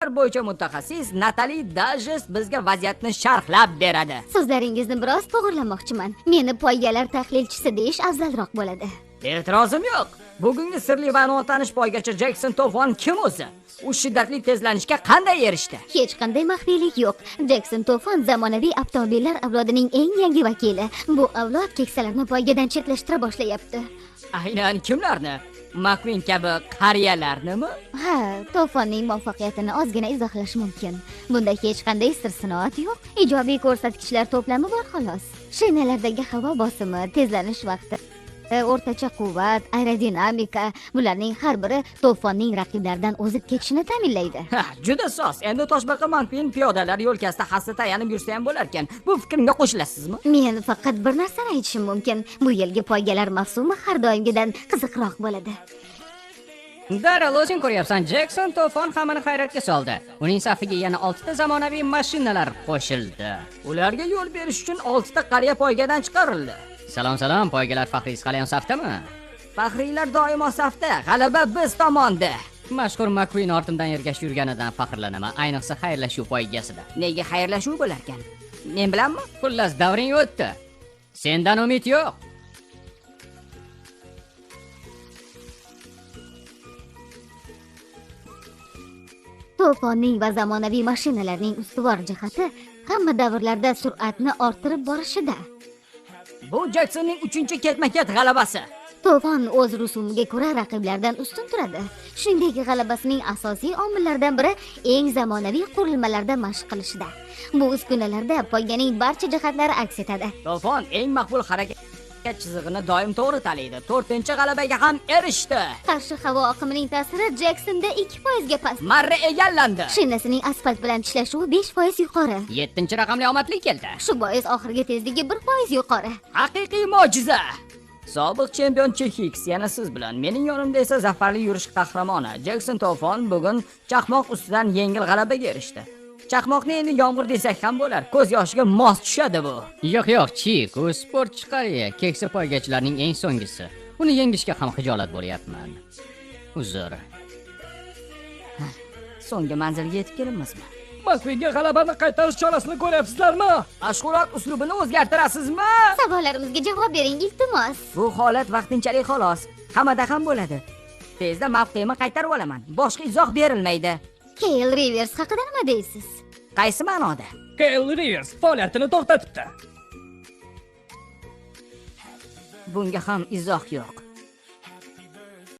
Bo'yicha mutaxassis Natali Dajes bizga vaziyatni sharhlab beradi. So'zlaringizni biroz to'g'rilamoqchiman. Meni poygalar tahlilchisi deyish afzalroq bo'ladi. E'tirozim yo'q. Bugungi sirli va notanish poygachi Jekson Tofon kim o'zi? U shiddatli tezlanishga qanday erishdi? Hech qanday maxfiylik yo'q. Jekson Tofon zamonaviy avtomobillar avlodining eng yangi vakili. Bu avlod keksalarni poygadan chetlashtira boshlayapti. Aynan kimlarni? McQueen kabi qariyalarnimi? Ha, Tofonning muvaffaqiyatini ozgina izohlash mumkin. Bunda hech qanday sir-sinoat yo'q. Ijobiy ko'rsatkichlar to'plami bor xolos. Shinalardagi havo bosimi, tezlanish vaqti, o'rtacha quvvat, aerodinamika, bularning har biri Tofonning raqiblardan o'zib ketishini ta'minlaydi. Ha, juda soz. Endi toshbaqa McQueen piyodalar yo'lkasida hassa tayanib yursa ham bo'larkan. Bu fikrimga qo'shilasizmi? Men faqat bir narsani aytishim mumkin. Bu yilgi poygalar mavsumi har doimgidan qiziqroq bo'ladi. Darrell, o'zing ko'ryapsan, Jekson Tofon hammani hayratga soldi. Uning safiga yana 6 ta zamonaviy mashinalar qo'shildi. Ularga yo'l berish uchun 6 ta qariya poygadan chiqarildi. Salom, salom, poygalar faxriysi hali ham safdami? Faxriylar doimo safda, g'alaba biz tomonda. Mashhur McQueen ortimdan ergashib yurganidan faxrlanaman, ayniqsa xayrlashuv poygasida. Nega xayrlashuv bo'larkan? Men bilanmi? Xullas, davring o'tdi. Sendan umid yo'q. To'fonning va zamonaviy mashinalarning ustuvor jihati hamma davrlarda sur'atni orttirib borishida. Bu Jeksonning 3-ketma-ket g'alabasi. To'fon o'z rusumiga ko'ra raqiblardan ustun turadi. Shuningdek, g'alabasining asosiy omillaridan biri eng zamonaviy qurilmalarda mashq qilishida. Bu uskunalarda poyganing barcha jihatlari aks etadi. To'fon eng maqbul harakat chizig'ini doim to'g'ri tanlaydi. 4-g'alabaga ham erishdi. Qarshi havo oqimining ta'siri Jeksonda 2% ga past. Marra egallandi. Shinasining asfalt bilan tishlashuvi 5% yuqori. 7-raqamli omadli keldi. Shu bois oxirgi tezligi 1% yuqori. Haqiqiy mo'jiza. Sobiq chempion Hicks yana siz bilan. Mening yonimda esa zafarli yurish qahramoni Jekson Tofon bugun chaqmoq ustidan yengil g'alabaga erishdi. Chaqmoqni endi yomg'ir desak ham bo'lar. Ko'z yoshiga mos tushadi bu. Yo'q, yo'q, Chik, u sportchi qariya, keksa poygachilarning eng so'nggisi. Uni yengishga ham xijolat bo'lyapman. Uzr. So'nggi manzilga yetib kelibmizmi? McQueenga g'alabani qaytarish chorasini ko'ryapsizlarmi? Mashg'ulot uslubini o'zgartirasizmi? Savollarimizga javob bering, iltimos. Bu holat vaqtinchalik xolos. Hammada ham bo'ladi. Tezda mavqeimni qaytarib olaman. Boshqa izoh berilmaydi. Keyl Rivers haqida nima deysiz? Qaysi ma'noda? Keyl Rivers faoliyatini to'xtatibdi. Bunga ham izoh yo'q.